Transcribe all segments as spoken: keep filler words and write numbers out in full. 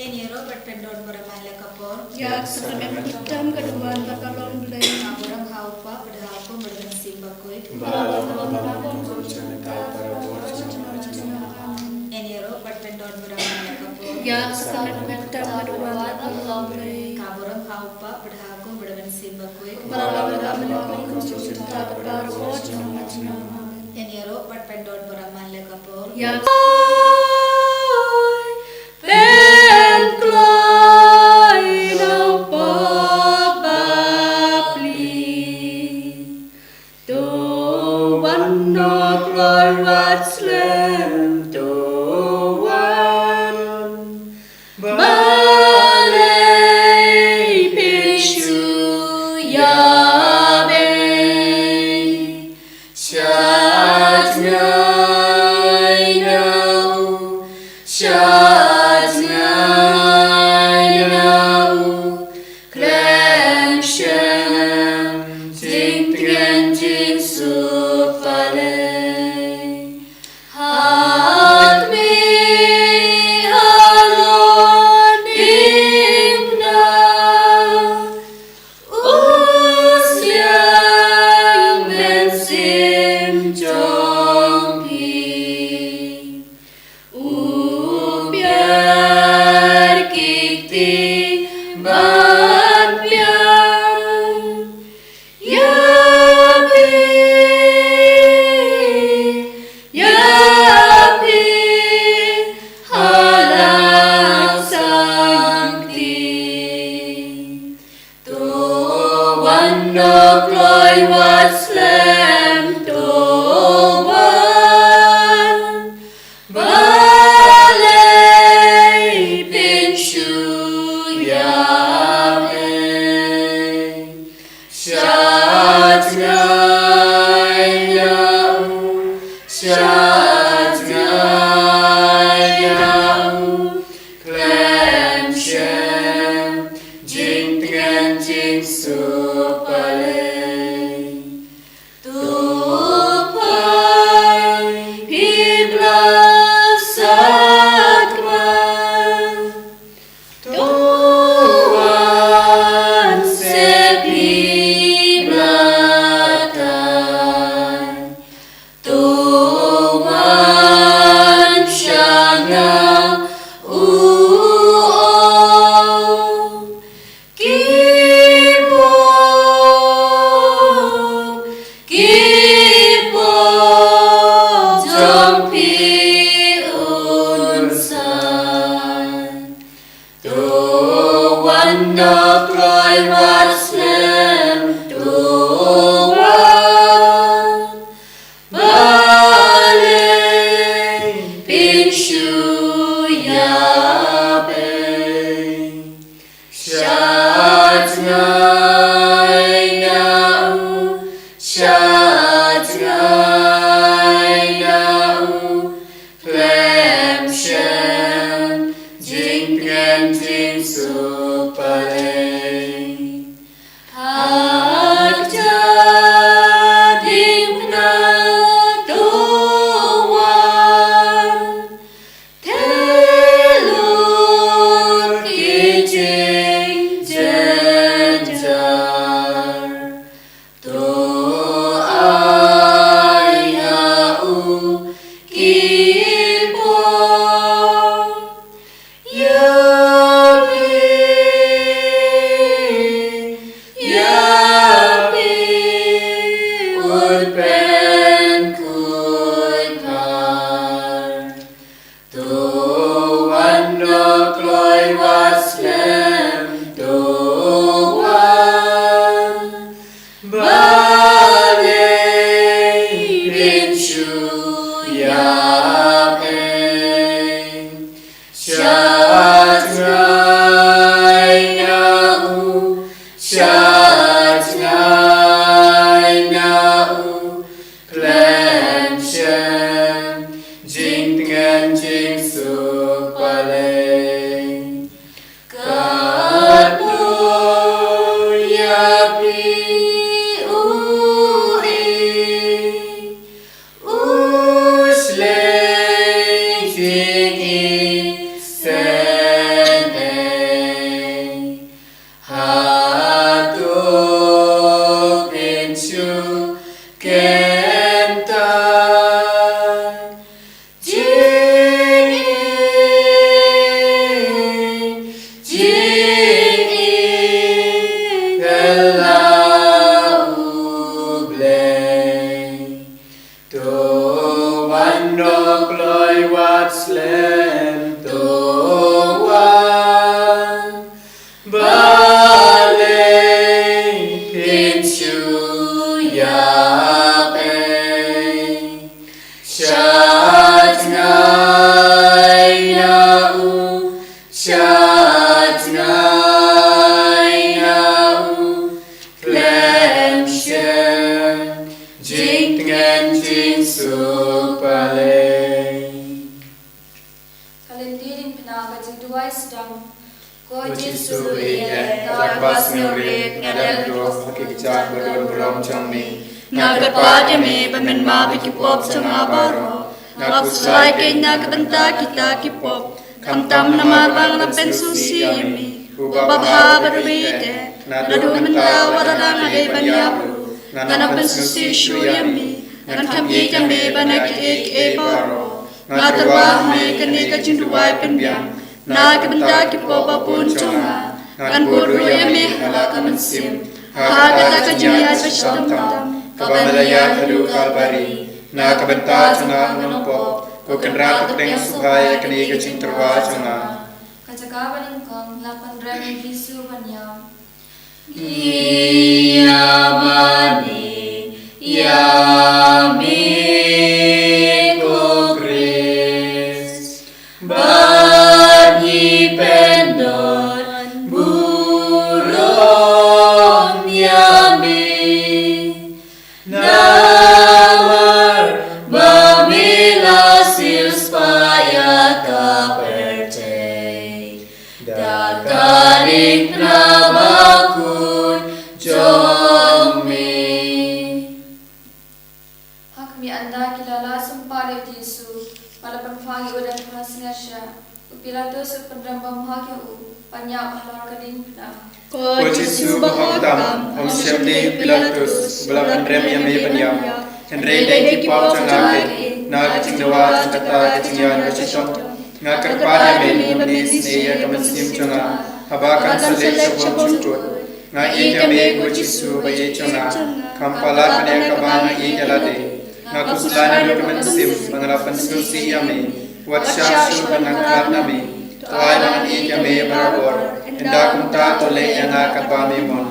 Ïa ïaroh bad pyndon baroh man la ka por. Ïa ka sakramen baptisma ka dei wan bad ka long Blei. Ka burom ha u Kpa bad ha u Khun bad ha u Mynsiem Bakhuid. Ba la wan ha u Khun bad ha u Mynsiem Bakhuid. Ïa ïaroh bad pyndon baroh man la ka por. Ïa ka sakramen baptisma ka dei wan bad ka long Blei. Ka burom ha u Kpa bad ha u Khun bad ha u Mynsiem Bakhuid. Ba la wan ha u Khun bad ha u Mynsiem Bakhuid. Ïa ïaroh bad pyndon baroh man la ka por. Ïa Pynkloi na u pop bapli. To wan, to kloi wat slem, to wan. Balei pynshu ïa bei? Shah jngai na u, shah jngai na u, khlem shem jingtngen jingsngewpalei. Ha khmih halor diengphna, u Syiem Mynsiem jong phi u pdiang ki kti ban pdiang ïa phi, ïa phi ha la ka sangti. To wan, to kloi wat slem, to wan. Balei pynshu ïa bei? Shah jngai na u, shah jngai na u, khlem shem jingtngen jingsngewpalei. To phai phi bla sakma, to wan se phi bla tai. To wan sha nga, u ong. Ki pop, ki pop jong phi un san. To wan, to kloi wat slem, to wan. Balei pynshu ïa bei? Shah jngai na u, shah jngai na u, khlem shem jingtngen jingsngewpalei. Ha kjat diengphna to wan, theh lut ki jingjynjar. To ai ha u ki pop. Ïa phi, ïa phi un pynkhuid par. To wan, to kloi wat slem, to wan. Balei pynshu ïa bei? Shah jngai na u, shah jngai na u, khlem shem jingtngen jingsngewpalei. Katno ïa phi u ïeit, u shlei jingïeit seh la u Blei. To wan noh kloi wat slem, to wan. Balei phin shu ïapei? Sha tngai na u, sha tngai na u, khlem shem jingtngen jingsuk balei. Ka lynti diengphna ka jingduwai sdang. Ko Jisu, ïeit eh, da kaba sngewrit nga dang duh ha ki kjat ba don burom jong me. Nga kyrpad ïa me ba men map ïa ki pop jong nga baroh. Nga khuslai kein na ka bynta kita ki pop, khamtam namar ba nga la pynsngewsih ïa me, uba bha bad uba ïeit eh. Naduh mynta wat la dang dei ban ïap ruh, nga nang pynsngewsih shuh ïa me. Ngan kham ïeit ïa me ban ai kiei kiei baroh. Nga tyrwa ha me kane ka jingduwai pynbiang na ka bynta ki pop ba bun jong nga. Ngan bud ruh ïa me ha la ka mynsiem ha kata ka jingïaid ba shitom tam kaba me la ïaid haduh Kalbari. Na ka bynta jong nga u nongpop, ko Kynrad Kyrteng, sngewbha ïa kane ka jingtyrwa jong nga. Ka jaka ba nyngkong, la pynrem ïa u Jisu ban ïam. Ngi ïa mane ïa me ko Khrist, bad ngi pyndon burom ïa me. Namar ba me la siewspah ïa ka pyrthei da ka diengphna bakhuid jong me. Ha khmih, ynda ki la lah sumpat ïa u Jisu bad la pynphang ïa u da ka phla sngewsih, u Pilatus u pynrem bymhok ïa u ban ïap halor ka diengphna. Ko Jisu ba hok tam, ym shym dei u Pilatus uba la pynrem ïa me ban ïap, hynrei dei ki pop jong nga keiñ na ka jingdawa jong kata ka jingïaid ba shitom. Nga kyrpad ïa me ba men isynei ïa ka mynsiem jong nga haba kan sa leit sha bor jingtut. Nga ïeit ïa me ko Jisu ba ïeit jong nga, kham palat ban ïa kaba nga ïeit ïa lade. Nga khuslai naduh ka mynsiem ba nga la pynsngewsih ïa me. Wat shah shuh ban nang khlad na me. To ai ba ngan ïeit ïa me barabor, ynda kumta to leh ïa nga katba me mon.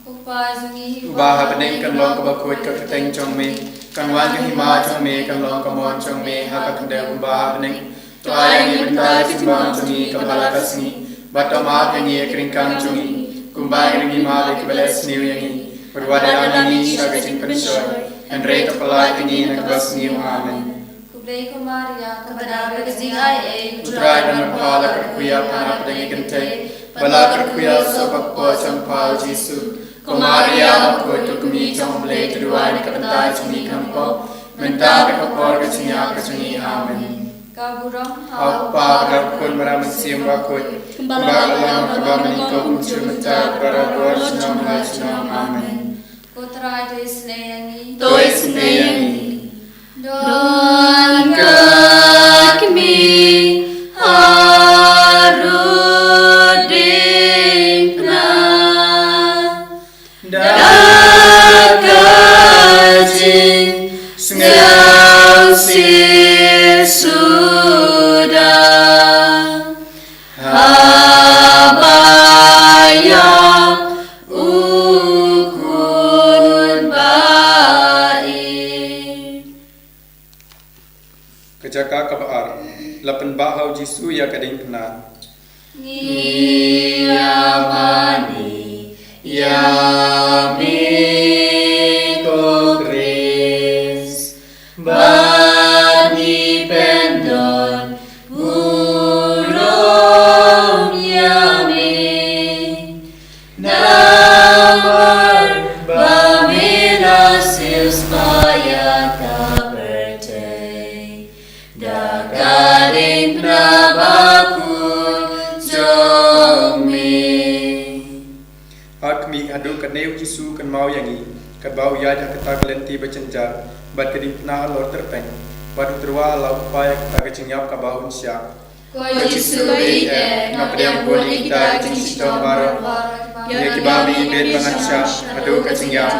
Ko Pa jong ngi uba ha bneng, kan long kaba khuid ka kyrteng jong me. Kan wan ka hima jong me, kan long ka mon jong me ha ka khyndew kumba ha bneng. To ai ïa ngi mynta ka jingbam jong ngi kaba la ka sngi, bad to map ïa ngi ïa ki ryngkang jong ngi, kumba ngi ruh ngi map ïa kiba leh sniew ïa ngi. Bad wat leit lang ïa ngi sha ka jingpynshoi, hynrei to pyllait ïa ngi na kaba sniew. Amen. Khublei ko Maria, kaba dap ïa ka jingai ei, U Trai u don bad pha. La kyrkhu ïa pha na pdeng ki kynthei, bad la kyrkhu ïa u soh bakpoh jong pha u Jisu. Ko Maria bakhuid, ko kmie jong U Blei, to duwai na ka bynta jong ngi ki nongpop, mynta bad ha ka por ka jingïap ka jong ngi. Amen. Ka burom ha U Kpa, bad ha U Khun, bad ha U Mynsiem Bakhuid, kumba la long, kumba mynta, kumjuh mynta, bad barabor, junom la junom. Amen. Ko Trai, to isynei ïa ngi. To isynei ïa ngi. Don ka kmie harud diengphna, da ka jingsngewsih suda, haba ïap u khun ba-ïeit. Ka jaka kaba ar, la pynbah ha u Jisu ïa ka diengphna. Ngi ïa mane ïa me ko Khrist, bad ngi pyndon burom ïa me. Namar ba me la siewspah ïa ka pyrthei da ka diengphna bakhuid jong me. Ha khmih, haduh katne u Jisu u kynmaw ïa ngi, katba u ïaid ha kata ka lynti ba jynjar, bad ka diengphna halor tyrpeng, bad u tyrwa ha la u kpa ïa kata ka jingïap kaba un shah. Ko Jisu ba ïeit, nga pdiang bun ïa kita ki jingshitom baroh. Ïa kiba me bit ban nang shah haduh ka jingïap,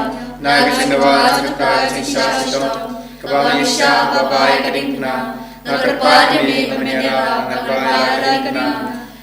na ka jingdawa jong kata ka jingshah shitom, kaba me shah ba bai ka diengphna, nga kyrpad ïa me ban ïarap, ngan bai la ka diengphna.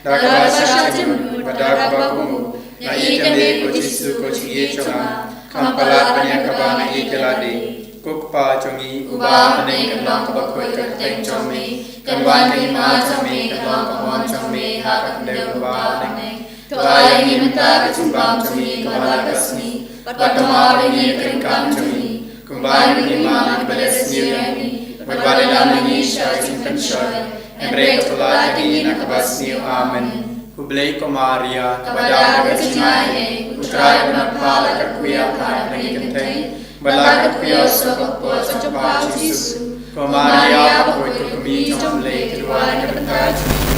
Da kaba shah jingmut bad da kaba kohnguh, nga ïeit ïa me ko Jisu ko jingïeit jong nga, kham palat ban ïa kaba nga ïeit ïa lade. Ko Kpa jong ngi uba ha bneng, kan long kaba khuid ka kyrteng jong me, kan wan ka hima jong me, kan long ka mon jong me ha ka khyndew kumba ha bneng. To ai ïa ngi mynta ka jingbam jong ngi kaba la ka sngi, bad to map ïa ngi ïa ka ryngkang jong ngi, kumba ngi map ïa kiba leh sniew ïa ngi, bad wat ïalam ïa ngi sha ka jingpynshoi, hynrei to pynïaid ïa ngi na kaba sniew. Amen. Khublei ko Maria, kaba don ka jingaiei, U Trai u don bad pha, la kyrkhu ïa pha ha ki kynthei, bad la kyrkhu ïa u soh bakhuid jong pha u Jisu. Ko Maria bakhuid, ko kmie jong U Blei, to duwai ïa ngi kiba bynta jong ngi,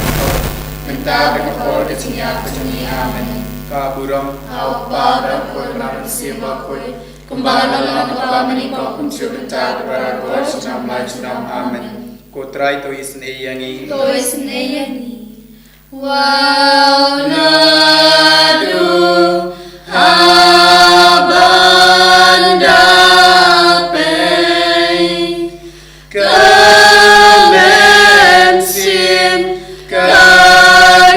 mynta bad ha ka por ka jingïap ka jong ngi. Amen. Ka burom ha U Kpa bad ha U Khun bad ha U Mynsiem Bakhuid, kumba ka la long ha kaba mynnyngkong, kumjuh mynta bad barabor junom la junom. Amen. Ko Trai to isynei ïa ngi. To isynei ïa ngi. Wow, naduh haba peit ka mynsiem ka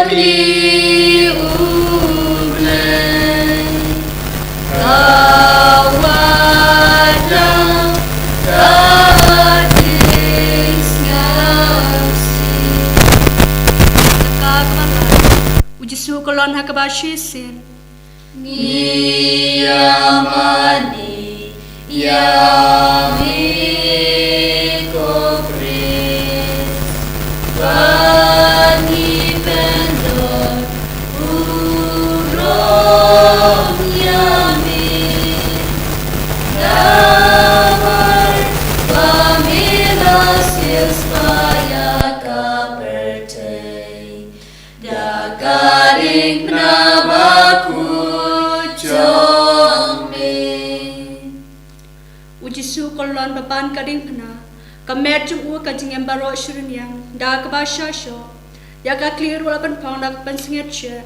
kli U Blei, ka wad da ka jingsngewsih. Ka kaba lai. U Jisu u kyllon ha kaba shisien. Ngi ïa mane ïa me ko Khrist, ba ngi pyndon burom ïa me. Namar ba me la siewspah ïa ka pyrthei da ka diengphna bakhuid jong me. U Jisu u kyllon ba ban ka diengphna, ka met jong u ka jingim baroh shi rynïeng, da kaba shah shoh. Ïa ka khlieh ruh la pynphong da ka pynsngewsih.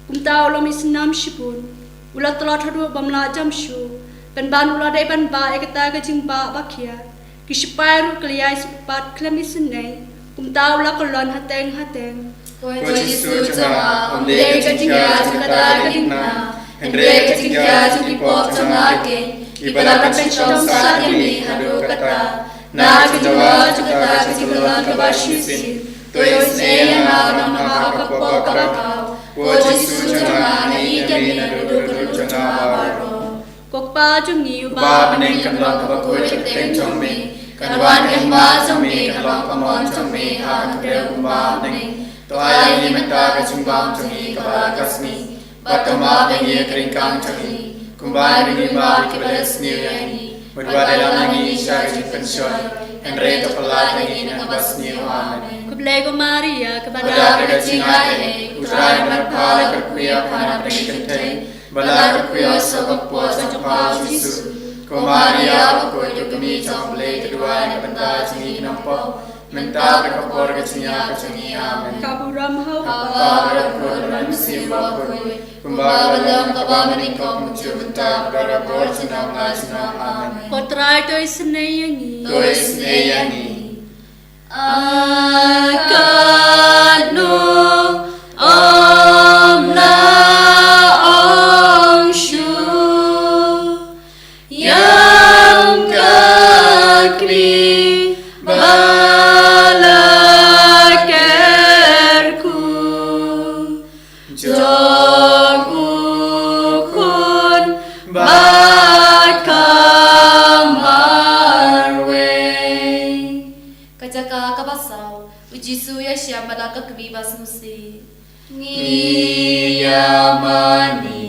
Kumta u la mih snam shibun, u la tlot haduh bym lah jam shuh, pynban u la dei ban bah ïa kata ka jingbah ba khia. Ki sipai ruh ki la ïai sngewpat khlem isynei, kumta u la kyllon hateng hateng. Ko Jisu jong nga, ym dei ka jingkhia jong kata ka diengphna, hynrei ka jingkhia jong ki pop jong nga kein, kiba la pynshitom sat ïa me haduh katta. Na ka jingdawa jong kata ka jingkyllon kaba shisien, to isynei ïa nga ba nang hap ha ka pop kaba khaw. Ko Jisu jong nga, nga ïeit ïa me naduh ka dur jong nga baroh. Ko Kpa jong ngi uba ha bneng, kan long kaba khuid ka kyrteng jong me, kan wan ka hima jong me, kan long ka mon jong me ha ka khyndew kumba ha bneng. To ai ïa ngi mynta ka jingbam jong ngi kaba la ka sngi, bad to map ïa ngi ïa ka ryngkang jong ngi, kumba ngi map ïa kiba leh sniew ïa ngi, bad wat ïalam ïa ngi sha ka jingpynshoi, hynrei to pynïaid ïa ngi na kaba sniew. Amen. Khublei ko Maria, kaba don bad ka jingaiei, U Trai u don bad pha, la kyrkhu ïa pha ha bneng ki kynthei, bad la kyrkhu ïa u soh bakhuid jong pha u Jisu. Ko Maria bakhuid, ko kmie jong U Blei, to duwai na ka bynta jong ngi ki nongpop, mynta bad ha ka por ka jingïap ka jong ngi. Amen. Ka burom ha U Kpa, bad ha U Khun, bad ha U Mynsiem Bakhuid, kumba ka la long, kaba mynnyngkong, kumjuh mynta, bad barabor junom la junom. Amen. Ko Trai to isynei ïa ngi. To isynei ïa ngi. Katno ym la ong shuh ïa ka khlieh ba la kyrkhu jong U Khun ba ka marwei. Ka jaka kaba saw. U Jisu u ïashem bad la ka khmih ba sngewsih. Ngi ïa mane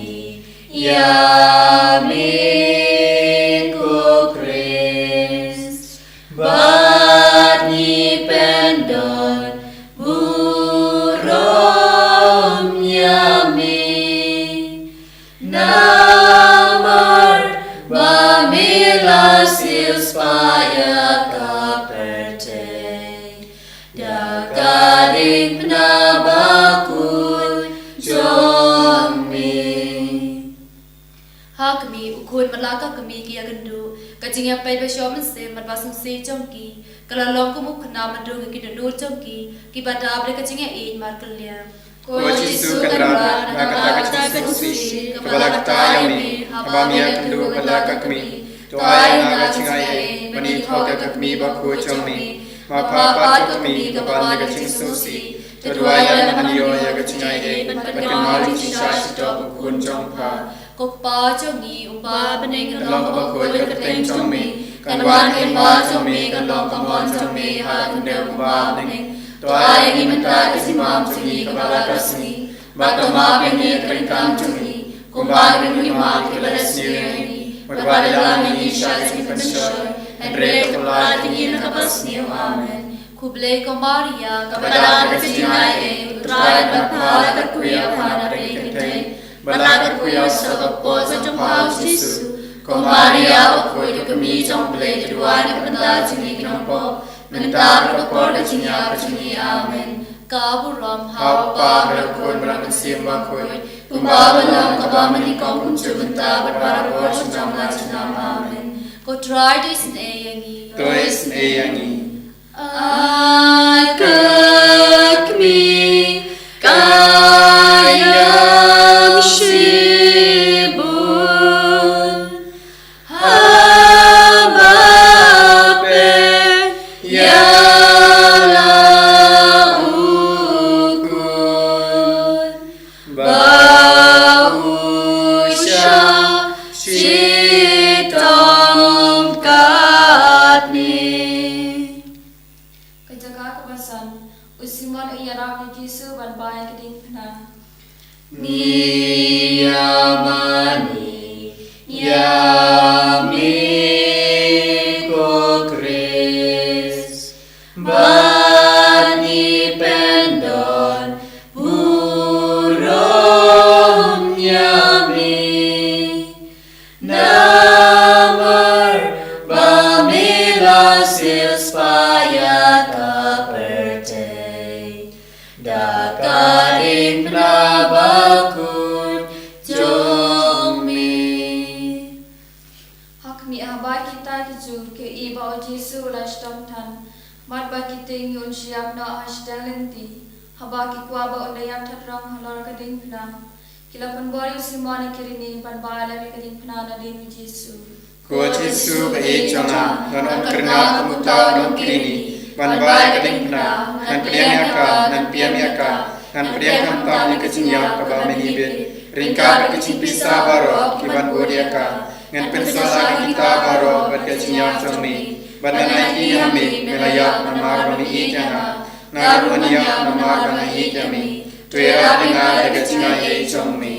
ïa me ko Khrist, bad ngi pyndon burom ïa me. Namar ba me la siewspah ïa ka pyrthei da ka diengphna bakhuid jong me. U khun bad la ka kmie ki ïakynduh. Ka jingïapeit ba shong mynsiem bad ba sngewsih jong ki ka la long kum u khynnah mardung ha ki dohnud jong ki kiba dap da ka jingïaieit markylliang. Ko Jisu Kynrad, na kata ka jingsngewsih kaba la kata ïa me, haba me ïakynduh bad la ka kmie, to ai ïa nga ka jingaiei ban ïathoh ïa ka kmie bakhuid jong me. Ma pha pat ka kmie ka ban da ka jingsngewsih, to duwai lem ban ïoh ïa ka jingaiei bad kynmaw ïa ka jingshah shitom u khun jong pha. Ko Kpa jong ngi uba ha bneng, kan long kaba khuid ka kyrteng jong me, kan wan ka hima jong me, kan long ka mon jong me ha ka khyndew kumba ha bneng. To ai ïa ngi mynta ka jingbam jong ngi kaba la ka sngi, bad to map ïa ngi ïa ka ryngkang jong ngi, kumba ngi ruh ngi map ïa kiba la sniew ïa ngi, bad wat ïalam ïa ngi sha ka jingpynshoi, hynrei to pynlait ïa ngi na kaba sniew. Amen. Khublei ko Maria, kaba dap da ka jingaiei, U Trai u don bad pha, la kyrkhu ïa pha na bneng ki kynthei, bad la kyrkhu ïa u sop hapoh jong pha u Jisu. Ko Maria bakhuid, ka kmie jong U Blei, to duwai na ka bynta jong ngi ki nongpop, mynta bad ha ka por ka jingïap ka jong ngi. Amen. Ka burom ha U Kpa bad ha U Khun bad ha U Mynsiem Bakhuid, kumba ka long, kaba mynnyngkong, kumjuh, mynta bad barabor, junom la junom. Amen. Ko Trai to isynei ïa ngi. To isynei ïa ngi. Ai ka kmie ka ïam shibun, haba peit ïa la u khun ba u shah shitom katne. Ka jaka kaba san, u Simon u ïarap ïa u Jisu ban bai ka diengphna. Ngi ïa mane ïa me ko Khrist, bad ngi pyndon burom ïa me. Namar ba me la siewspah ïa ka pyrthei da ka diengphna bakhuid jong me. Ha khmih, haba kita ki Jiw ki ïohi ba u Jisu u la shitom than, bad ba ki tieng ïa un shu ïap noh ha shiteng lynti, haba ki kwah ba un da ïap thadrang halor ka diengphna, ki la pynbor ïa u Simon ha ki ri ne ban bai lem ïa ka diengphna nadien u Jisu. Ko Jisu ba ïeit jong nga, ngan ym kyrngah kum uta u nongkri ne ban bai ka diengphna. Ngan pdiang ïa ka, ngan pdiang ïa ka, ngan pdiang khamtam ïa ka jingïap kaba mynhynnin, ryngkat bad ka jingpisa baroh ki ban bud ïa ka. Ngan pynsah ïa kita baroh bad ka jingïap jong me, bad ngan aiti ha me, me la ïap namar ba me ïeit ïa nga. Nga ruh ngan ïap namar ba nga ïeit ïa me. To ïarap ïa nga da ka jingaiei jong me.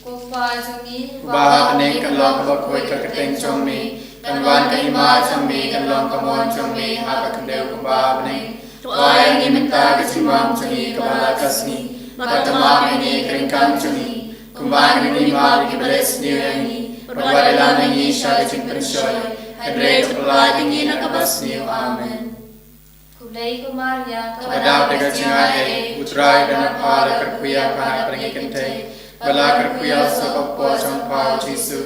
Ko Kpa jong ngi uba ha bneng, kan long kaba khuid ka kyrteng jong me, kan wan ka hima jong me, kan long ka mon jong me ha ka khyndew kumba ha bneng. To ai ïa ngi mynta ka jingbam jong ngi kaba la ka sngi, bad to map ïa ngi ïa ka ryngkang jong ngi, kumba ngi ruh ngi map ïa kiba la sniew ïa ngi, bad wat ïalam ïa ngi sha ka jingpynshoi, hynrei to pynlait ïa ngi na kaba sniew. Amen. Khublei ko Maria, kaba dap da ka jingaiei, U Trai u don bad pha, la kyrkhu ïa pha na bneng ki kynthei, bad la kyrkhu ïa u sop hapoh jong pha u Jisu.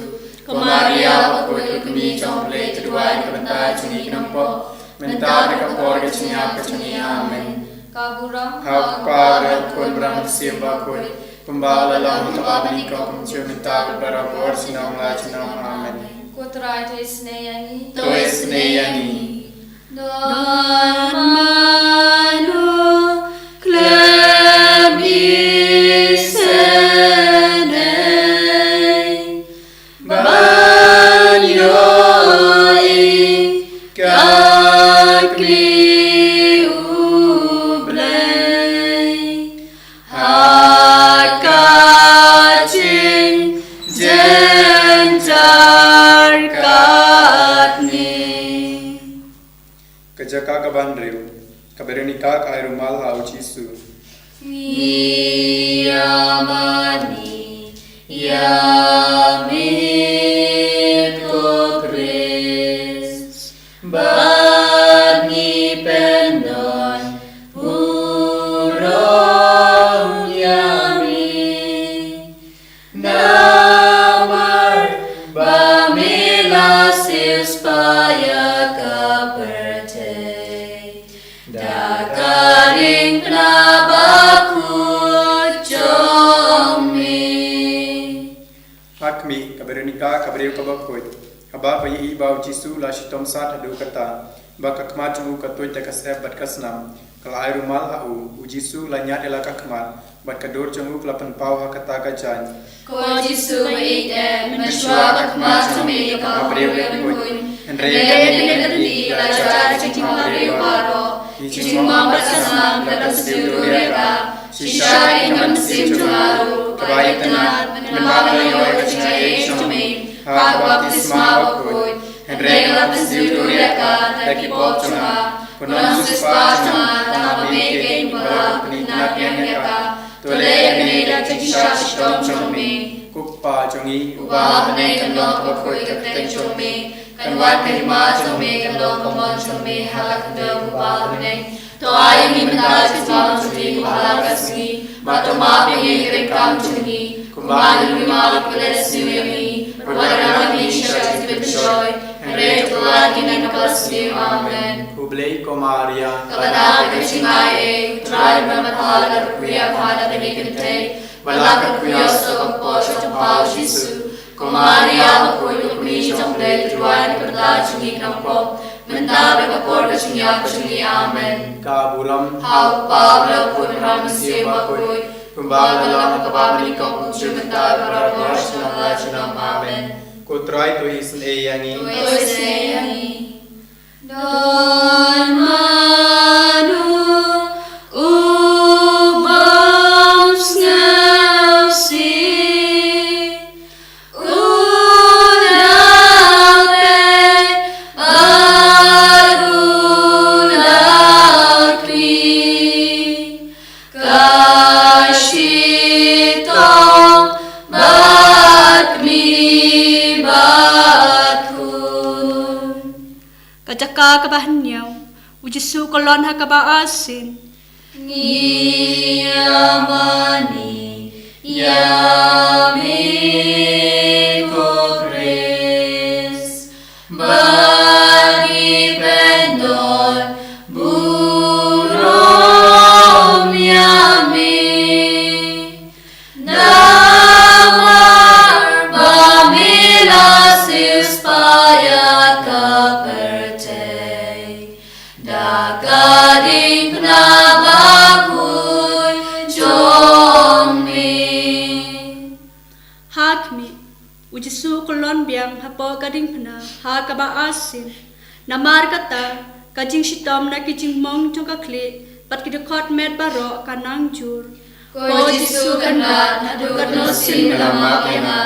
Ko Maria bakhuid, ka kmie jong U Blei, to duwai na ka bynta jong ngi ki nongpop, mynta bad ha ka por ka jingïap ka jong ngi. Amen. Ka burom ha U Kpa bad ha U Khun bad ha U Mynsiem Bakhuid, kumba la long, kumba mynnyngkong, kumjuh, mynta bad barabor, junom la junom. Amen. Ko Trai to isynei ïa ngi. To isynei ïa ngi. Don mano khlem isynei ban ïohi ka kmie U Blei ha ka jingjynjar katne. Ka jaka kaba hynriew, ka Berenika ka ai rumal ha u Jisu. Ngi ïa mane ïa me ko Khrist, bad ngi pyndon burom ïa me. Namar ba Siew spah ïa ka pyrthei da ka diengphna bakhuid jong me. Ha khmih, ka Veronika, ka briew kaba khuid. Haba ka ïohi ba u Jisu u la shitom sat haduh katta, ba ka khmat jong u ka tuid da ka syep bad ka snam, ka la ai rumal ha u. U Jisu u la ñiad ïa la ka khmat, bad ka dur jong u ka la pynpaw ha kata ka jaiñ. Ko Jisu ba ïeit eh, mynshuwa ka khmat jong me ka briew kaba khuid. Hynrei ha kane ka kti ka la jia ka jingbymhap baroh. Ki jingmong bad ka snam ki la pynsniew dur ïa ka. Shisha ïa ka mynsiem jong nga ruh, kaba itynnad, mynba nga la ïoh ïa ka jingaiei jong me ha ka baptisma bakhuid. Hynrei nga la pynsniew dur ïa ka da ki pop jong nga. Ko nongsiewspah jong nga, tang ma me keiñ uba la pynitynnad biang ïa ka. To leh ïa kane da ka jingshah shitom jong me. Ko Kpa jong ngi uba ha bneng, kan long kaba khuid ka kyrteng jong me. Kan wan ka hima jong me, kan long ka mon jong me ha la ka khyndew uba ha bneng. To ai ïa ngi mynta ka jingim jong ngi kaba ha la ka sngi, bad to map ïa ngi ki ryngkang jong ngi, kumba ngi ruh ngi map ïa kiba leh sniew ïa ngi. Bad wat ïalam ïa ngi sha ka jingpynshoi, hynrei to pyllait ïa ngi na kaba sniew. Amen. Khublei ko Maria, kaba dap ka jingaiei, U Trai u don bad pha, la ka kyrkhu ïa pha da kane ka kynthei, bad la ka kyrkhu ïa u soh ka kpoh jong pha u Jisu. Ko Maria bakhuid, ko Kmie jong U Blei, to duwai ïa ngi kiba bynta jong ngi ki nongpop, mynta bad ha ka por ka jingïap ka jong ngi. Amen. Ka burom ha U Kpa, U Khun, bad ha U Mynsiem Bakhuid, kumba la long ha kaba mynnyngkong, kumjuh mynta, baroh shi junom la junom. Amen. Ko Trai to isynei ïa ngi. To isynei ïa ngi. Don mano u bym sngewsih, u la peit bad u la kmie, ka shitom bad kmie bad khun. Ka jaka kaba hynñiew, u Jisu u kyllon ha kaba arsien. Ngi ïa mane ïa me ko Khrist, bad ngi pyndonkam burom ïa me. Namar ba me la siewspah ïa ka pyrthei da ka diengphna bakhuid jong me. Ha khmih, u Jisu u kyllon biang hapoh ka diengphna ha kaba arsien. Namar kata, ka jingshitom na ki jingmong jong ka khlieh bad ki dkhot met baroh ka nang jur. Ko Jisu kynrad, haduh katno sien me la map ïa nga,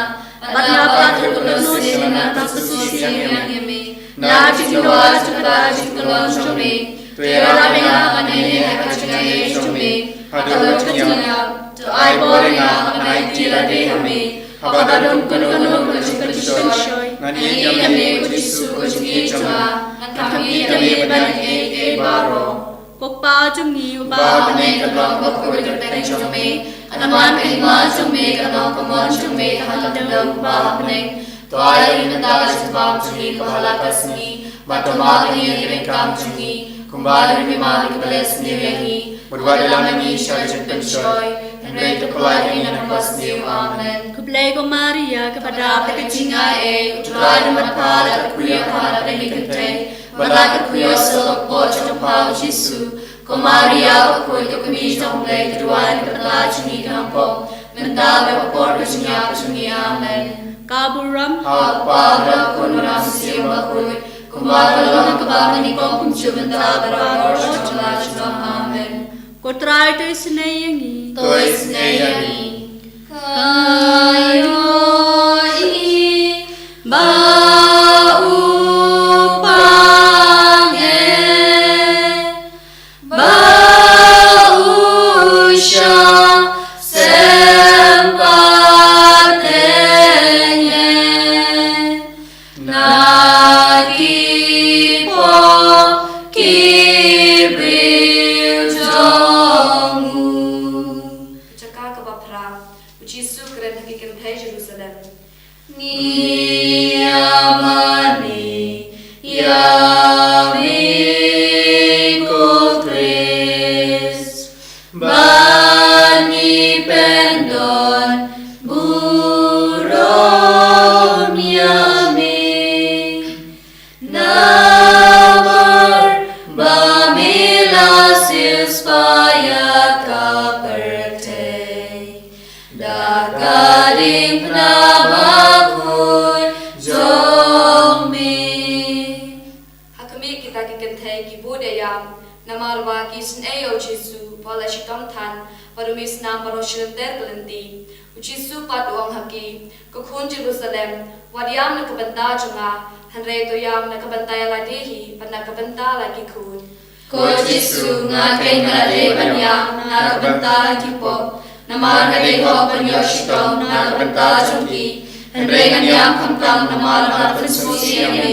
bad nga pat haduh katno sien ngan pynsngewsih ïa me. Na ka jingdawa jong kata ka jingkyllon jong me, to ïarap ïa nga ban ïaid ha ka jingaiei jong me haduh ka jingïap. To ai bor ïa nga ba ngan aiti lade ha me, haba don kano kano ka jingpynshoi. Ngan ïeit ïa me ko Jisu ko jingïeit jong nga, ngan kham ïeit ïa me ban ïeit ei ei baroh. Ko Kpa jong ngi uba ha bneng, kan long kaba khuid ka kyrteng jong me, kan wan ka hima jong me, kan long ka mon jong me ha ka khyndew uba ha bneng. To ai ïa ngi mynta ka jingbam jong ngi kaba ha la ka sngi, bad to map ïa ngi ïa ki ryngkang jong ngi, kumba ngi ruh ngi map ïa kiba leh sniew ïa ngi. Bad wat ïalam ïa ngi sha ka jingpynshoi, hynrei to pyllait ïa ngi na kaba sniew. Amen. Khublei ko Maria, kaba dap da ka jingaiei, U Trai u don bad pha, la ka kyrkhu ïa pha da ka kynthei, bad la ka kyrkhu ïa u soh ka kpoh jong pha u Jisu. Ko Maria bakhuid, ko Kmie jong U Blei, to duwai ïa ngi kiba bynta jong ngi ki nongpop, mynta bad ha ka por ka jingïap ka jong ngi. Amen. Ka burom ha U Kpa, ha U Khun, ha U Mynsiem Bakhuid, kumba ka long ha kaba mynnyngkong, kumjuh mynta, baroh shi junom la junom. Amen. Ko Trai to isynei ïa ngi. To isynei ïa ngi. Ka ïohi ba u pang eh, ba u shah sempateng eh na ki pop ki briew jong u. Jaka kaba phra, u Jisu u kren ha ki kynthei Jerusalem. Ngi ïa mane Ki snei ïa u Jisu, ba la shitom than, bad u mih snam baroh shi lynter ka lynti. U Jisu pat u ong ha ki, ko khun Jerusalem, wat ïam na ka bynta jong nga, hynrei to ïam na ka bynta ïa lade hi, bad na ka bynta la ki khun. Ko Jisu, nga keiñ nga la dei ban ïam na ka bynta la ki pop, namar nga dei hok ban ïoh shitom na ka bynta jong ki. Hynrei ngan ïam khamtam namar nga la pynsngewsih ïa me,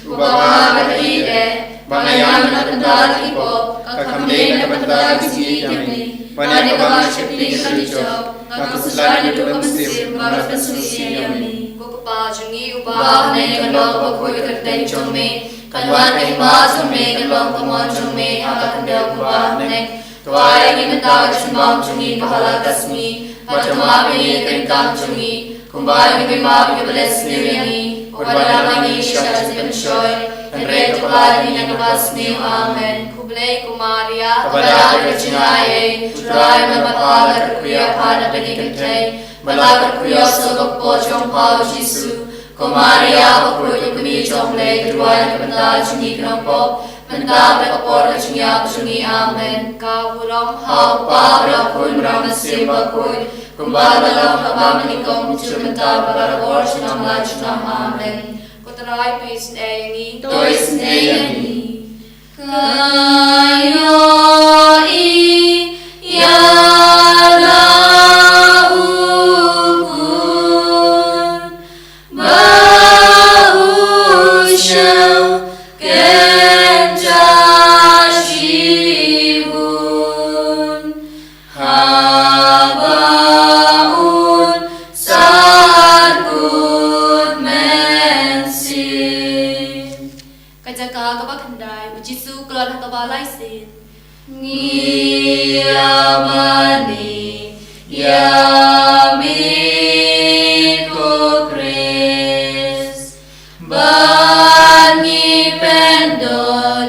uba bha bad ïeit eh, ba nga ïam na ka bynta la ki pop, ka kham dei na ka bynta ki jingïeit ïa me. Wat ïa kaba nga sheptieng ka la jop, nga khuslai naduh ka mynsiem ba nga la pynsngewsih ïa me. Ko Kpa jong ngi uba ha bneng, kan long kaba khuid ka kyrteng jong me, kan wan ka hima jong me, kan long ka mon jong me ha ka khyndew kumba ha bneng. To ai ïa ngi mynta ka jingbam jong ngi ba ha la ka sngi, bad to map ïa ngi ka ryngkang jong ngi, kumba ngi map ïa kiba leh sniew ïa ngi. Wat lam ïa ngi sha ka jingpynshoi, hynrei to pyllait ïa ngi na kaba sniew. Amen. Khublei ko Maria, kaba dap da ka jingai ei, U Trai u don bad pha, la kyrkhu ïa pha na bneng ki kynthei, bad la kyrkhu ïa u sawdong ka kpoh jong pha u Jisu. Ko Maria bakhuid, ko kmie jong U Blei, to duwai na ka bynta jong ngi ki nongpop, mynta bad ha ka por ka jingïap jong ngi. Amen. Ka burom ha U Kpa, bad ha U Khun, bad ha U Mynsiem Bakhuid, kumba la long, kaba mynnyngkong, kumjuh mynta, bad barabor, junom la junom. Amen. Ko Trai to isynei ïa ngi. To isynei ïa ngi. Ka ïohi ïa la u khun ba u shah kynjah shibun, haba un sah kut mynsiem. Ka jaka kaba khyndai, u Jisu u kloi ha kaba lai sien. Ngi ïa mane ïa me ko Khrist, bad ngi pyndon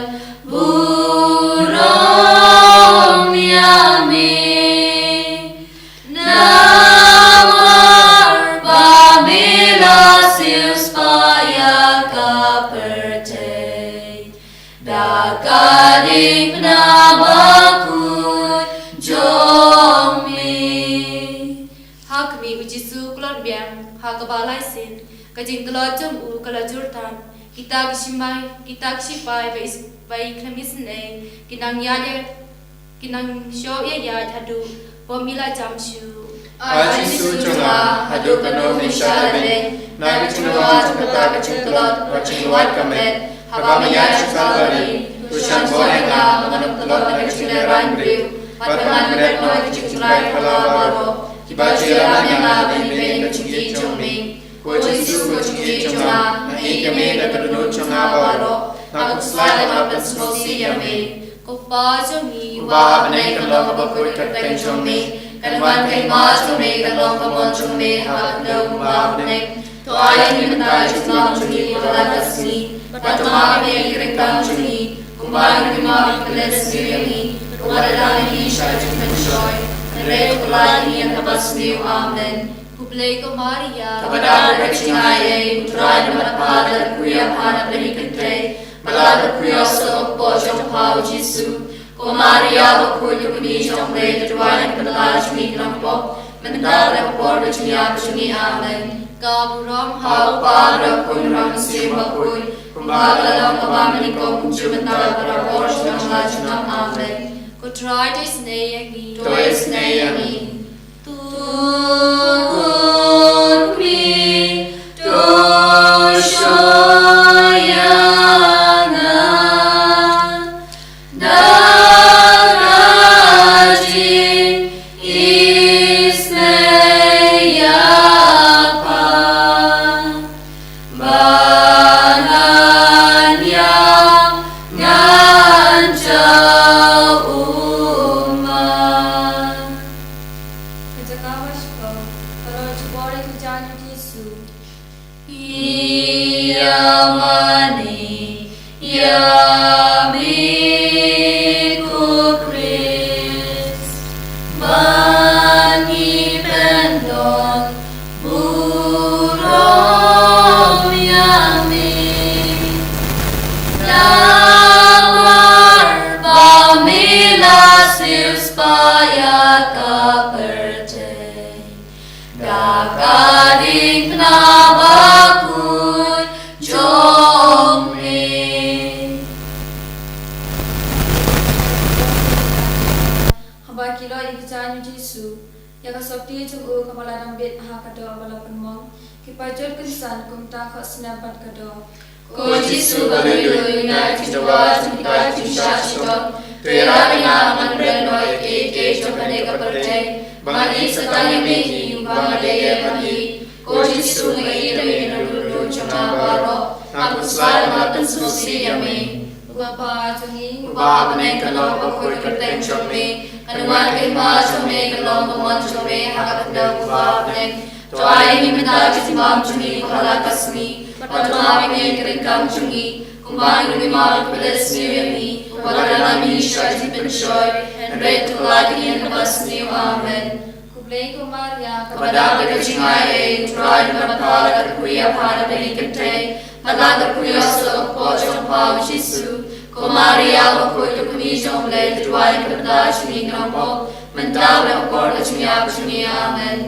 burom ïa me. Namar ba me la siewspah ïa ka pyrthei da ka diengphna bakhuid jong me. Ha khmih, u Jisu u kloi biang ha kaba lai sien. Ka jingtlot jong u ka la jur than. Kita ki shipai, kita ki shipai ba i, ba i khlem isynei, ki nang ïaid ïa, ki nang shoh ïaid haduh ba me la ïam shuh. Ai Jisu jong nga, haduh katno me shah lehbeiñ na ka jingwad jong kata ka jingtlot, wat jingwad ka met? Haba me ïaid sha Kalbari, to shah bor ïa nga ba ngan ym tlot na ka jinglehrain briew, bad ba ngan ym ret noh ïa ka jingtrai khala baroh kiba ju ïalam ïa nga ban ibeiñ ïa ka jingïeit jong me. Ko Jisu, ko jingïeit jong nga, nga ïeit ïa me da ka dohnud jong nga baroh. Nga khuslai lada nga pynsngewsih ïa me. Ko Kpa jong ngi uba ha bneng, kan long kaba khuid ka kyrteng jong me, kan wan ka hima jong me, kan long ka mon jong me ha ka khyndew kumba ha bneng. To ai ïa ngi mynta ka jingbam jong ngi ba ha la ka sngi, bad to map ïa ngi ïa ki ryngkang jong ngi, kumba ngi map ïa kiba leh sniew ïa ngi. Wat ïalam ïa ngi sha ka jingpynshoi, hynrei to pyllait ïa ngi na kaba sniew. Amen. Khublei ko Maria, kaba dap da ka jingai ei, U Trai u don bad pha, la kyrkhu ïa pha na bneng ki kynthei, bad la kyrkhu ïa u sawdong ka kpoh jong pha u Jisu. Ko Maria bakhuid, ko kmie jong U Blei, to duwai na ka bynta jong ngi ki nongpop, mynta bad ha ka por ka jingïap jong ngi. Amen. Ka burom ha U Kpa, bad ha U Khun, bad ha U Mynsiem Bakhuid, kumba la long, kaba mynnyngkong, kumjuh mynta, bad barabor, junom la junom. Amen. Ko Trai to isynei ïa ngi. To isynei ïa ngi. To khun kmie to shoh ïa nga da ka jingisynei ïa pha. Ba ngan ïam, ngan jaw ummat. Ka jaka ba shiphew, ka long jubor ïa ka jaiñ u Jisu. Ngi ïa mane ïa me ko Khrist, ba ngi pyndon burom ïa me. Namar ba me Jong u kaba la dang bit ha ka doh ba la pynmong, ki pajot kynsan kumta khohsnam bad ka doh. Ko Jisu ba la ïoh ïa ki dawa jong kita ki jingshisha shitom, to ïarap ïa nga ban kren noh ïa kiei kiei jong kane ka pyrthei, ba nga ïeit sa tang ïa me hi, uba nga dei ïa me hi. Ko Jisu, nga ïeit ïa me naduh lut jong nga baroh, nga khuslai ba nga pynsngewsih ïa me. Ko Kpa jong ngi uba ha bneng, ka long ka bakhuid ka kyrteng jong me, kan wan ka hima jong me, kan long ka mon jong me ha ka khyndew uba ha bneng. To ai ïa ngi mynta ka jingbam jong ngi ba ha la ka sngi, bad to map ïa ngi ka ryngkang jong ngi, kumba ngi ruh ngi map ïa kiba leh sniew ïa ngi, wat la lam ïa ngi sha ka jingpynshoi, hynrei to pynlait ïa ngi na kaba sniew. Amen. Khublei ko Maria, kaba dap da ka jingai ei, U Trai u don bad pha, la kyrkhu ïa pha na bneng kynthei, bad la kyrkhu ïa u soh ka kpoh jong pha U Jisu. Ko Maria bakhuid, ka kmie jong U Blei, to duwai ïa ngi ki bynta jong ngi ki nongpop, mynta bad ha ka por ka jingïap jong ngi. Amen.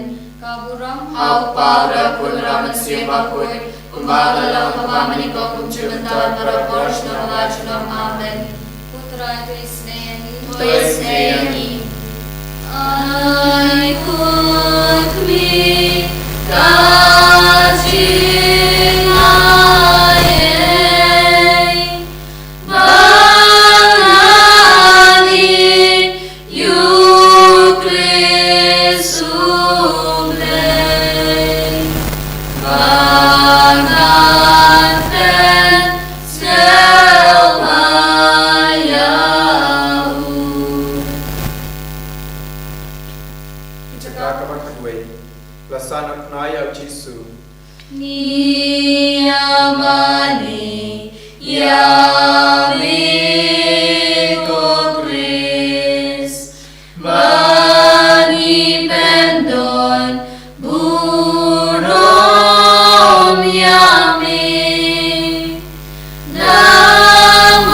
Ka burom ha U Kpa, ha U Khun, ha U Mynsiem Bakhuid, kumba ka la long ha kaba mynnyngkong, kumjuh mynta, bad barabor, junom la junom. Amen. Ko Trai to isynei ïa ngi. To isynei ïa ngi. Ai kut mi ka jingai ei, ba ngan ïeit ïa U Khrist U Blei, ba ngan pynsngew ïa u. Jaka kaba khatwei. La sah noh khana ïa U Jisu. Ngi ïa mane ïa me ko Khrist, ba ngi pyndon burom ïa me. Namar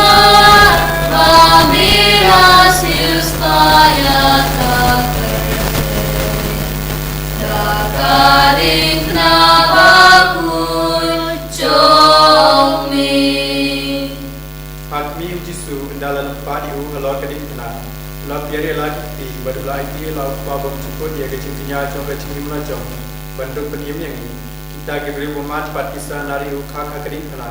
ba me la siewspah ïa ka pyrthei da ka diengphna bakhuid jong me. Ha khmih, U Jisu, ynda la nang pynpah ïa u halor ka diengphna, u la pynïar ïa la ki kti bad u la aiti ïa la u kpa bymjukut ïa ka jingkñia jong ka jingim la jong ban dup pynim ïa ngi. Kita ki briew bymman pat ki sah nar ïa u khang ha ka diengphna,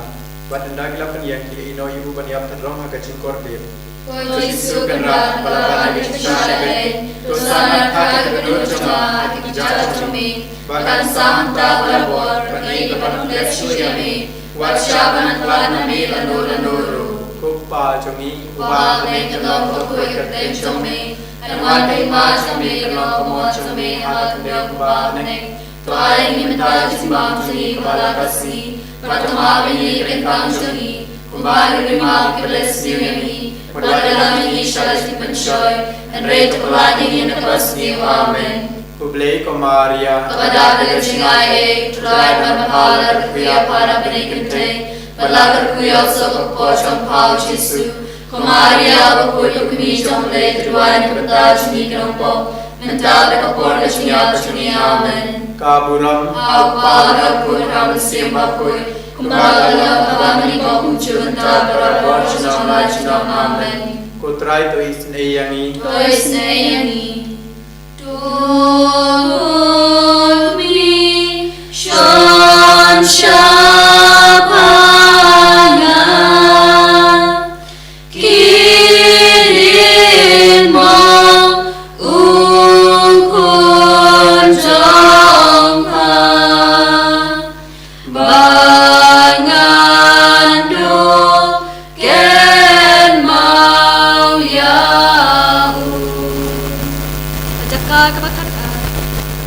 bad ynda ki la pynïeng, ki la ïehnoh ïa u ban ïap tyrrong ha ka jingkordit. Ko Jisu Kynrad ba la pan ïa ka jingshisha lehei, to sah nar khang ïa ka kynduh jong nga ha ki kjat jong me, ba kan sah hangta barabor, ba ngi, ba ngan leh shuh ïa me, wat shah ban nang khlad na me lano lano ruh. Ko Kpa jong ngi uba ha bneng, kan long ka kyrteng jong me, kan wan ka hima jong me, kan long ka mon jong me ha ka khyndew kumba ha bneng. To ai ïa ngi mynta ka jingbam jong ngi kaba ha la ka sngi, bad to map ïa ngi ka ryngkang jong ngi, kumba ngi ruh ngi map ïa kiba leh sniew ïa ngi, bad wat la lam ïa ngi sha ka jingpynshoi, hynrei to pynlait ïa ngi na kaba sniew. Amen. Khublei ko Maria, kaba dap da ka jingai ei, U Trai u don bad pha, la kyrkhu ïa pha na bneng kynthei, bad la kyrkhu ïa u soh ka kpoh jong pha U Jisu. Ko Maria bakhuid, ka kmie jong U Blei, to duwai ïa ngi ki bynta jong ngi ki nongpop, mynta bad ha ka por ka jingïap jong ngi. Amen. Ka burom ha U Kpa, ha U Khun, ha U Mynsiem Bakhuid, kumba ka la long ha kaba mynnyngkong, kumjuh mynta, barabor, junom la junom. Amen. Ko Trai to isynei ïa ngi. To isynei ïa ngi. To khmih, shon shaba nga, ki dien mo U Khun jong pha, ba ngan duh kynmaw ïa u. Ka jaka kaba khatar,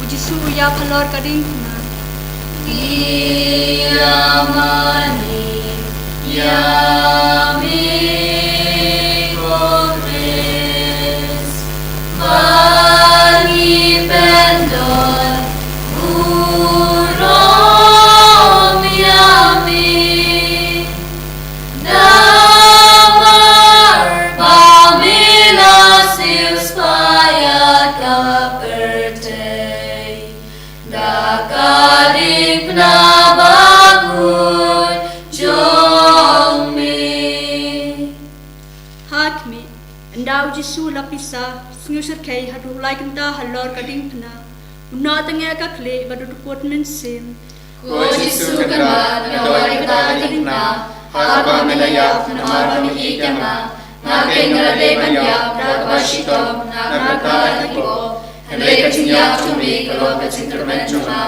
U Jisu u ïap halor ka diengphna. Ngi ïa mane ïa me ko Khrist, ba ngi pyndon burom ïa me. Namar ba me la siewspah ïa ka pyrthei da ka diengphna bakhuid jong me. Ha khmih, ynda U Jisu u la pisa, sngewsyrkhei haduh lai kynta halor ka diengphna, U nongtnga ka khlieh bad u dkut mynsiem. Ko Jisu kynrad, nga don ha kata ka diengphna, haba me la ïap namar ba me ïeit ïa nga. Nga kein nga la dei ban ïap da kaba shitom na ka bynta ki pop. Hynrei ka jingïap jong me ka long ka jingkyrmen jong nga,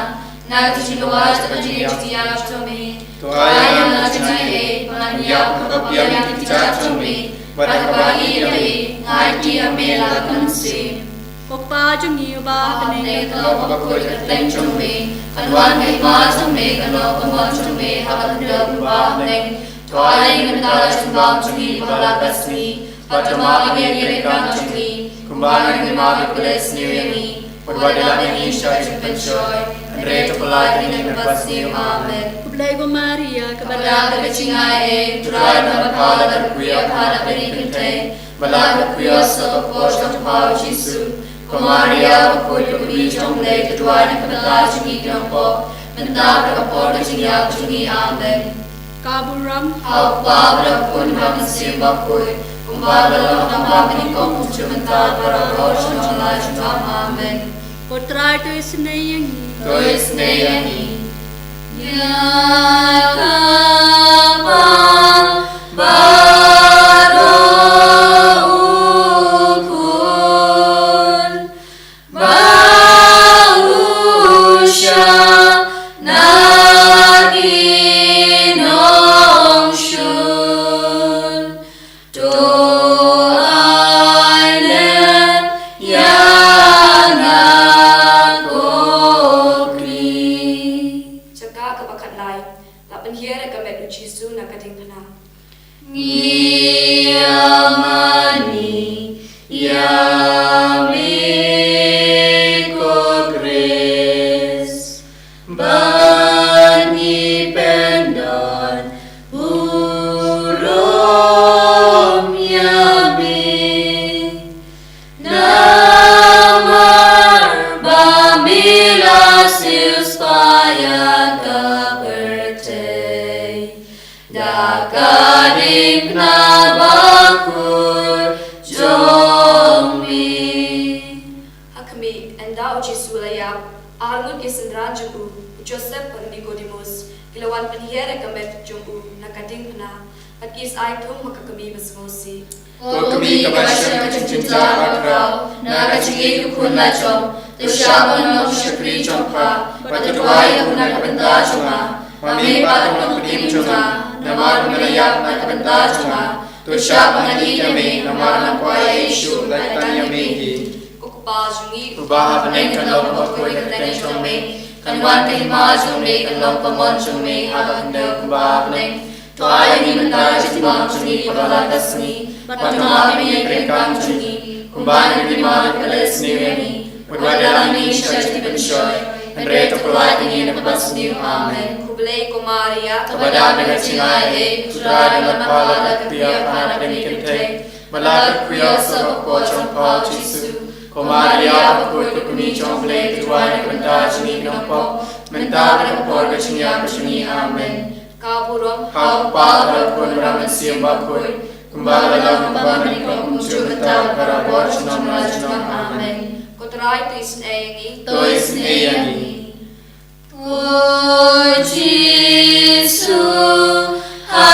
na ka jingdawa jong ka jingïap jong me. To ai ïa nga ka jingaiei ba ngan ïap ha ka biang ki kjat jong me, bad ha kaba ïeit ïa me, nga ïeit ïa me la ka mynsiem. Ko Kpa jong ngi uba ha bneng, ka long ka bakhuid ka kyrteng jong me, kan wan ka hima jong me, kan long ka mon jong me ha ka khyndew kumba ha bneng. To ai ïa ngi mynta ka jingbam jong ngi ba la ka sngi, bad to map ïa ngi ki riewkam jong ngi, kumba ngi map ïa kiba leh sniew ïa ngi. Bad wat ïalam ïa ngi sha ka jingpynshoi, hynrei to pyllait ïa ngi na kaba sniew. Amen. Khublei ko Maria, kaba dap da ka jingaiei, U Trai u don bad pha, la kyrkhu ïa pha ha bneng ki kynthei, bad la kyrkhu ïa u mei ka por jong pha U Jisu. Ko Maria bakhuid, ko kmie jong U Blei, to duwai na ka bynta jong ngi ki nongpop, mynta bad ha ka por ka jingïap jong ngi. Amen. Ka burom ha U Kpa bad ha U Khun bad ha U Mynsiem Bakhuid, kumba la long, kumba ha kaba nyngkong, kumjuh mynta, barabor, junom la junom. Amen. Ko Trai to isynei ïa ngi. To isynei ïa ngi. Ïa ka Kpa bad U Khun bad U Shaknat, ki nongshun. To ai lem ïa nga ko Khri. Jaka kaba khatlai, la pynhiar ïa ka met U Jisu na ka diengphna. Ngi ïa mane ïa me ko Khrist, bad ngi pyndon burom ïa me. Namar ba me la siewspah ïa ka pyrthei da ka diengphna bakhuid jong me. Ha khmih, ynda U Jisu u la ïap, arngut ki synran jong u, u Joseph bad u Nikodemus, ki la wan pynhiar ïa ka met jong u na ka diengphna, bad ki sa ai thung ha ka kmie ba sngewsih. Ko kmie kaba shem ka jingjynjar bakhraw na ka jingïeit U Khun la jong, to shah ban long u shakri jong pha, bad to duwai ïa u na ka bynta jong nga. Ma me pat, ka nongpynim jong nga, namar ba me la ïap na ka bynta jong nga. To shah ban ïeit ïa me, namar ngan kwah ïa Jisu, lait tang ïa me hi. Ko Kpa jong ngi uba ha bneng, kan long kaba khuid ka kyrteng jong me, kan wan ka hima jong me, kan long ka mon jong me ha ka khyndew kumba ha bneng. To ai ïa ngi mynta ka jingbam jong ngi kaba la ka sngi, bad to map ïa ngi ki riewkam jong ngi, kumba ngi map ïa kiba leh sniew ïa ngi. Bad wat ïalam ïa ngi sha ka jingpynshoi, hynrei to pyllait ïa ngi na kaba sniew. Amen. Khublei ko Maria, kaba dap da ka jingaiei, U Trai u don bad pha, la kyrkhu ïa pha ha bneng ki kynthei, bad la kyrkhu ïa u mei ka por jong pha U Jisu. Ko Maria bakhuid, ko kmie jong U Blei, to duwai na ka bynta jong ngi ki nongpop, mynta bad ha ka por ka jingïap jong ngi. Amen. Ka burom ha U Kpa bad ha U Khun bad ha U Mynsiem Bakhuid, kumba la long, kumba ha kaba mynta, kumjuh mynta, barabor, junom la junom. Amen. Ko Trai to isynei ïa ngi. To isynei ïa ngi. Ko Jisu, ha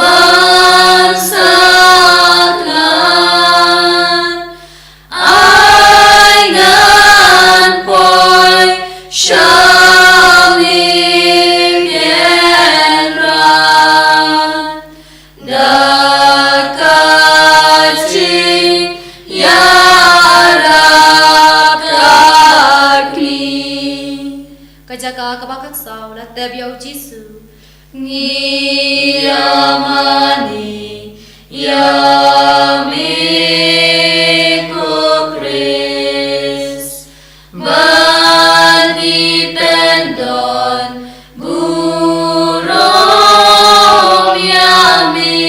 ban sakhi, ai ngan poi sha me kynrad, da ka jingïarap ka kmie. Ka jaka kaba khatsaw, la tep ïa U Jisu. Ngi ïa mane ïa me ko Khrist, bad ngi pyndon burom ïa me.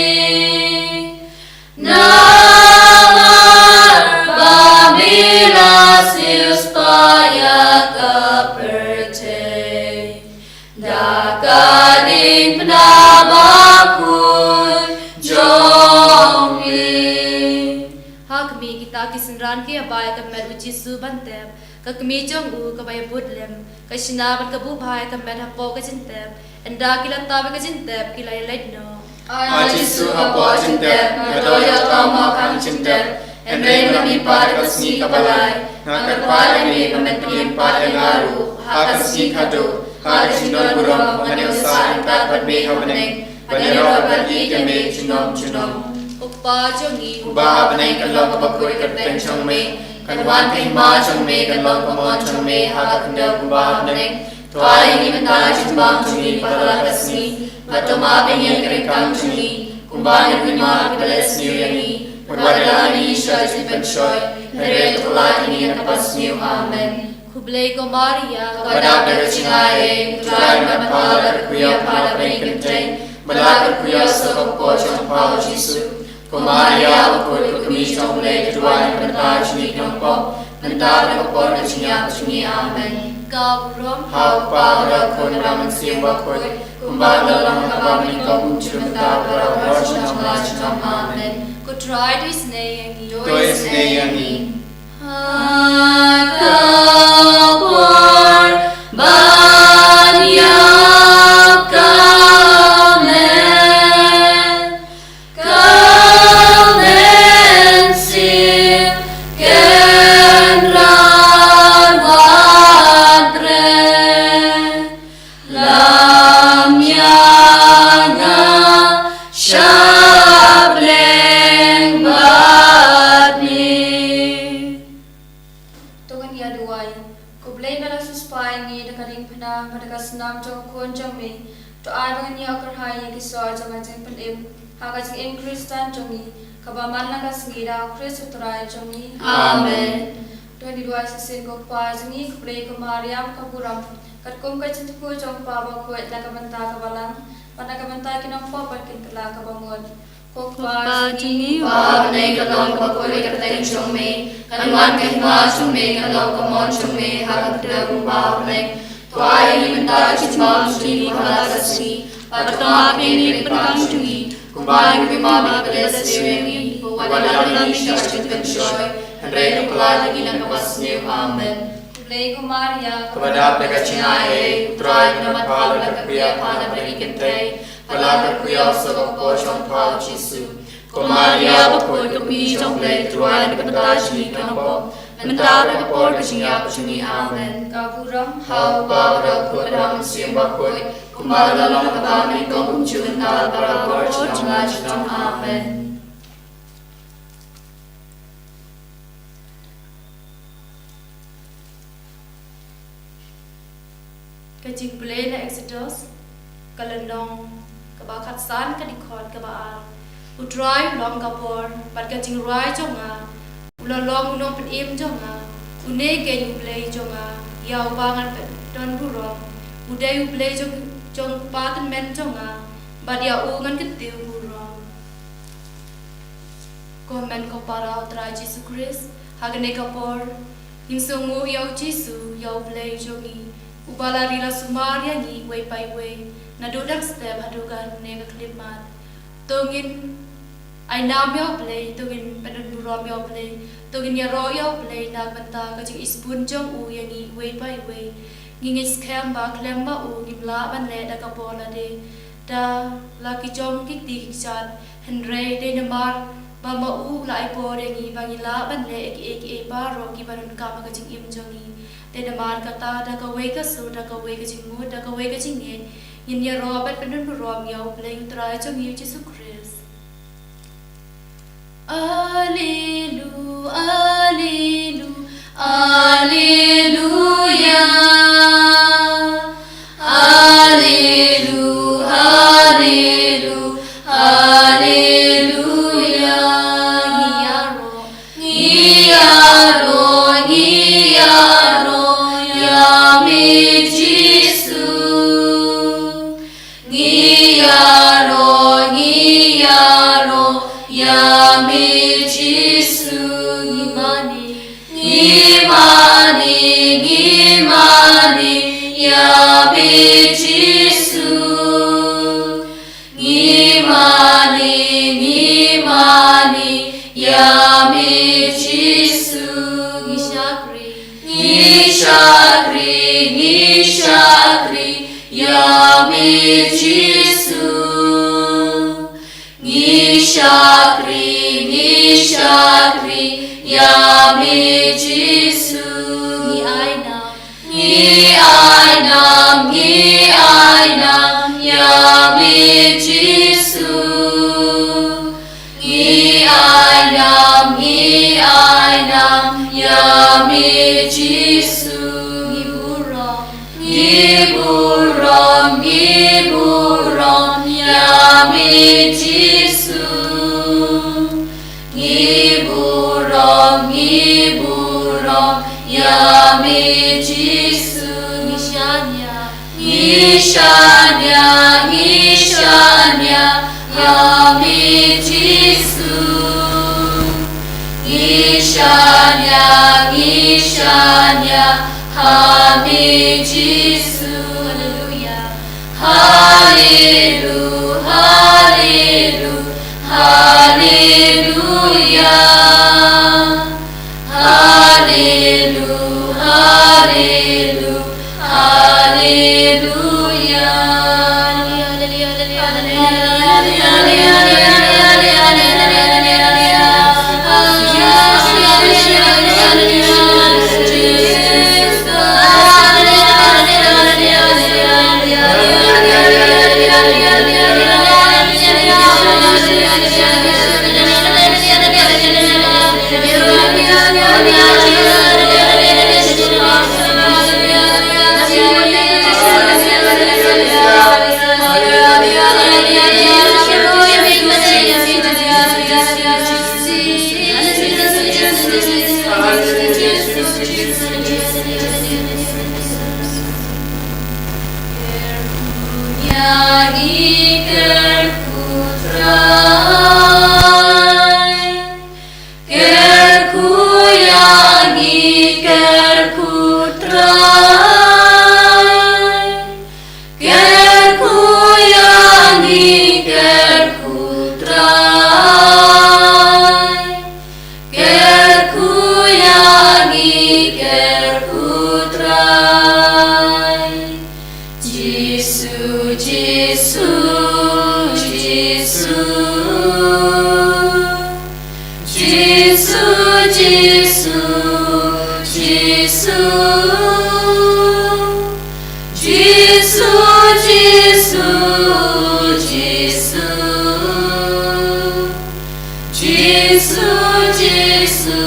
Namar ba me la siewspah ïa ka pyrthei da ka diengphna bakhuid jong me. Ha khmih, kita ki synran ki ïa bai ïa ka met U Jisu ban tep. Ka kmie jong u kaba ïabud lem ka shna bad ka buh bha ïa ka met hapoh ka jingtep. Ynda ki la tap ïa ka jingtep ki la ïaleit noh. Ai Jisu, hapoh ka jingtep nga doh ïa ka ma ka jingtep. Hynrei mynta pat ha ka sngi kaba lai nga kyrpad ïa me ba men pynïeng pat ïa nga ruh ha ka sngi kaba khatduh. Ha ka jingdon burom ngan ïohsngew ïa ka bad me ha bneng. Ban ïaroh bad ïeit ïa me junom junom. Ko Kpa jong ngi uba ha bneng, kan long kaba khuid ka kyrteng jong me. Kan wan ka hima jong me, kan long ka mon jong me ha ka khyndew kumba ha bneng. To ai ïa ngi mynta ka jingbam jong ngi ba la ka sngi. Bad to map ïa ngi ïa ka ryngkang jong ngi kumba ngi map ïa kiba leh sniew ïa ngi. Bad wat ïalam ïa ngi sha ka jingpynshoi, hynrei to pynlait ïa ngi na ka bad sniew. Amen. Khublei ko Maria, kaba dap da ka jingai, U Trai u don bad pha, la kyrkhu ïa pha na bneng ki kynthei, bad la kyrkhu ïa u sawdong ka por jong pha U Jisu. Ko Maria bakhuid, ko kmie jong U Blei, to duwai na ka bynta jong ngi ki nongpop, mynta bad ha ka por ka jingïap jong ngi. Amen. Ka burom ha U Kpa, bad ha U Khun, bad ha U Mynsiem Bakhuid, kumba la long ha kaba mynnyngkong, kumjuh mynta, bad barabor junom la junom. Amen. Ko Trai to isynei ïa ngi. To isynei ïa ngi. Ha ka por ban ïap ka met, ka mynsiem Kynrad wat ren. Lam ïa nga sha bleng bad me. To ngin ïa duwai. Ko Blei, me la siewspah ïa ngi da ka diengphna bad da ka snam jong u Khun jong me. To ai ba ngin ïoh kyrhai ïa ki sor jong ka jingpynim ha ka jingim Khristan jong ngi, kaba man la ka sngi da U Khrist U Trai jong ngi. Amen. To ngin ïa duwai shisien. Ko Kpa jong ngi, ko Blei, ko Maria ka burom, katkum ka jingthmu jong U Kpa Bakhuid, na ka bynta ka Balang bad na ka bynta ki nongpop bad ki kylla ka bamut. Ko Kpa jong ngi uba ha bneng, kan long kaba khuid ka kyrteng jong me, kan wan ka hima jong me, kan long ka mon jong me ha ka khyndew kumba ha bneng. To ai ïa ngi mynta ka jingbam jong ngi ba la ka sngi, bad to map ïa ngi ïa ki ryngkang jong ngi, kumba ngi map ïa kiba leh sniew ïa ngi, bad wat ïalam ïa ngi sha ka jingpynshoi, hynrei to pynlait ïa ngi na ka bad sniew. Amen. Khublei ko Maria, kaba dap da ka jingai, U Trai u don bad pha, la kyrkhu ïa pha na bneng ki kynthei, bad la kyrkhu ïa u sawdong ka por jong pha U Jisu. Ko Maria bakhuid, ko kmie jong U Blei, to duwai na ka bynta jong ngi ki nongpop, mynta bad ha ka por ka jingïap jong ngi. Amen. Ka burom ha U Kpa bad ha U Khun bad ha U Mynsiem Bakhuid, kumba la long ha kaba mynnyngkong, kumjuh mynta, bad barabor junom la junom. Amen. Ka jingpule na Exodus, ka lynnong kaba khatsan, ka dkhot kaba ar. U Trai u long ka bor bad ka jingrwai jong nga, u la long u nongpynim jong nga. Une keiñ U Blei jong nga, ïa uba ngan pyndonkam burom. U dei U Blei jong, jong u kpa tymmen jong nga, bad ïa u ngan kyntiew burom. Ko hynmen ko para ha U Trai Jisu Khrist, ha kane ka por ngin sngewnguh ïa U Jisu, ïa U Blei jong ngi, uba la ri la sumar ïa ngi iwei pa iwei, naduh dang step haduh kane ka khyllipmat. To ngin ai nam ïa U Blei, to ngin pyndon burom ïa U Blei, to ngin ïaroh ïa U Blei na ka bynta ka jingïasyllok jong u ïa ngi iwei pa iwei. Ngi ngeit skhem ba khlem ma u ngim lah ban leh da ka bor lade da la ki jong ki kti ki kjat, hynrei dei namar ba ma u la ai bor ïa ngi ba ngi lah ban leh kiei kiei baroh kiba donkam ha ka jingim jong ngi. Dei namar kata, da kawei ka sur, da kawei ka jingmut, da kawei ka jingngeit, ngin ïaroh bad pyndon burom ïa U Blei U Trai jong ngi U Jisu Khrist. Alelu, alelu, aleluya. Alelu, alelu, aleluya. Ngi ïaroh, ngi ïaroh, ngi ïaroh ïa me Jisu. Ngi ïaroh, ngi ïaroh ïa me Jisu. Ngi mane, ngi mane, ngi mane ïa me Jisu. Ngi mane, ngi mane ïa me Jisu. Ngi shakri. Ngi Jisu. Ngi shakri, ngi shakri ïa me Jisu. Ngi ai nam, ngi ai nam, ngi ai nam ïa me Jisu. Ngi ai nam, ngi ai nam ïa me Jisu. Ngi burom, ngi burom, ngi burom ïa me Jisu. Ngi burom, ngi burom ïa me Jisu. Ngi shaniah, ngi shaniah, ngi shaniah ïa me Jisu. Ngi shaniah, ngi shaniah ha me Jisu. Haleluia. Haleluia, haleluia, haleluia. Haleluia, haleluia, haleluia. Kyrkhu ïa ngi, kyrkhu Trai. Kyrkhu ïa ngi, kyrkhu Trai. Kyrkhu ïa ngi, kyrkhu Trai. Jisu, Jisu, Jisu. Jisu, Jisu, Jisu. Jisu, Jisu, Jisu. Jisu, Jisu,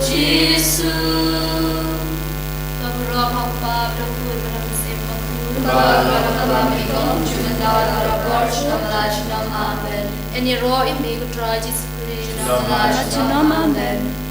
Jisu. Ba burom ha u Kpa, ba u Khun, ba u Mynsiem Bakhuid. Ba burom ha u Kpa, ba u Khun, ba u Mynsiem Bakhuid. Amen. Amen. Amen.